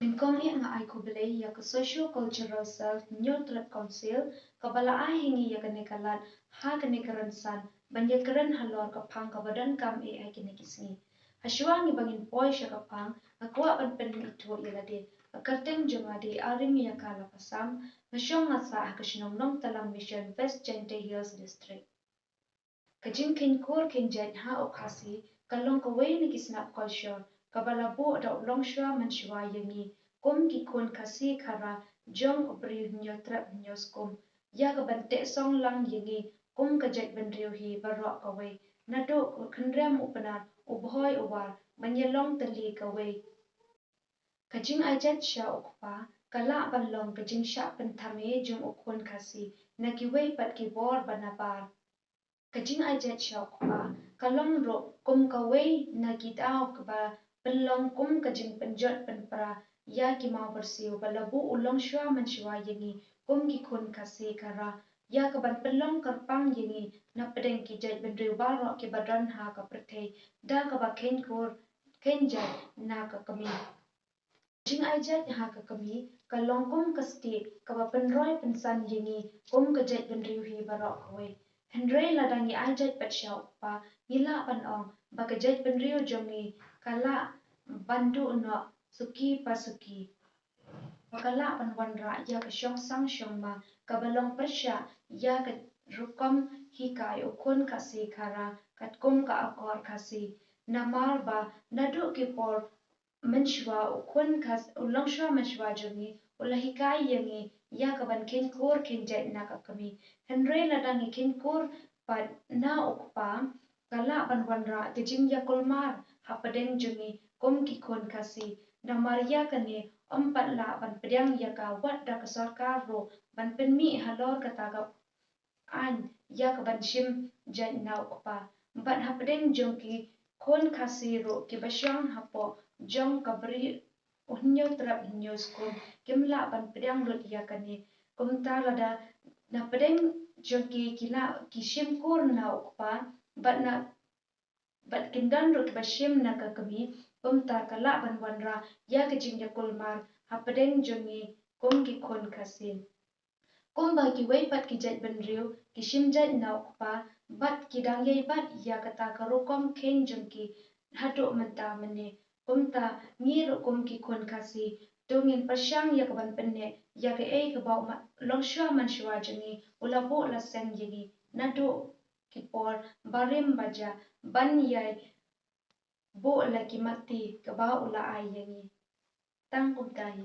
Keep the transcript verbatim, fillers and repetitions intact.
Nyngkong eh nga ai khublei ïa ka Socio Cultural Cell Hynñiewtrep Council kaba la ai ha ngi ïa kane ka lad ha kane ka rynsan ban ïakren halor ka phang kaba donkam eh ha kine ki sngi. Hashwa ngi ba ngin poi sha ka phang, nga kwah ban pynithuh ïa lade. Ka kyrteng jong nga dei Arim Ïakha Lapasam, nga shong nga sah ha ka shnong Nongtalang Mission, West Jaintia Hills District. Ka jingkheiñ kur kheiñ jait ha u Khasi ka long kawei na ki snap culture kaba la buh da u longshuwa manshuwa ïa ngi kum ki khun Khasi Khara jong u briew Hynñiewtrep Hynñiewskum, ïa kaban teh song lang ïa ngi kum ka jaitbynriew hi baroh kawei, naduh u khynriam u Pnar, u Bhoi u War, ban ïalong tylli kawei. Ka jingai jait sha u kpa ka lah ban long ka jingshah pynthame jong u khun Khasi na kiwei pat ki bor ba nabar. Ka jingai jait sha u kpa ka long ruh kum kawei na ki daw kaba pynlong kum ka jingpynjot pynpra ïa ki mawbyrsiew ba la buh u longshuwa manshuwa ïa ngi kum ki khun Khasi Khara, ïa kaban pynlong kyrpang ïa ngi na pdeng ki jaitbynriew baroh kiba don ha ka pyrthei da kaba kheiñ kur kheiñ jait na ka kmie. Jingai jait ha ka kmie ka long kum ka stieh kaba pynroi pynsan ïa ngi kum ka jaitbynriew hi baroh kawei. Hynrei lada ngi ai jait pat sha u kpa, ngi lah ban ong ba ka jaitbynriew jong ngi ka lah ban duh noh suki pa suki, ba ka lah ban wanrah ïa ka shongsang shongma kaba long pyrshah ïa ka rukom hikai u khun Khasi Khara katkum ka akor Khasi. Namar ba naduh ki por mynshuwa u khun Khas-, u longshuwa manshuwa jong ngi u la hikai ïa ngi ïa kaban kheiñ kur kheiñ jait na ka kmie. Hynrei lada ngi kheiñ kur pat na u kpa, ka lah ban wanrah ka jingïakulmar hapdeng jong ngi kum ki khun Khasi. Namar ïa kane ym pat lah ban pdiang ïa ka wat da ka sorkar ruh ban pynmih halor kata ka aiñ ïa kaban shim jait na u kpa. Bad hapdeng jong ki khun Khasi ruh kiba shong hapoh jong ka bri u Hynñiewtrep Hynñiewskum kim lah ban pdiang lut ïa kane. Kumta lada na pdeng jong ki ki lah ki shim kur na u kpa bad na bad kin don ruh kiba shim na ka kmie, kumta ka lah ban wanrah ïa ka jingïakulmar hapdeng jong ngi kum ki khun Khasi. Kumba kiwei pat ki jaitbynriew ki shim jait na u kpa bad ki dang ïai bat ïa kata ka rukom kheiñ jong ki haduh mynta mynne. Kumta ngi ruh kum ki khun Khasi to ngin pyrshang ïa kaban pynneh ïa kaei kaba u ma-, longshuwa manshuwa jong ngi u la buh la seng ïa ngi naduh ki por barim bajah ban ïai buh la ki matti kaba u la ai ïa ngi. Tang kumta hi.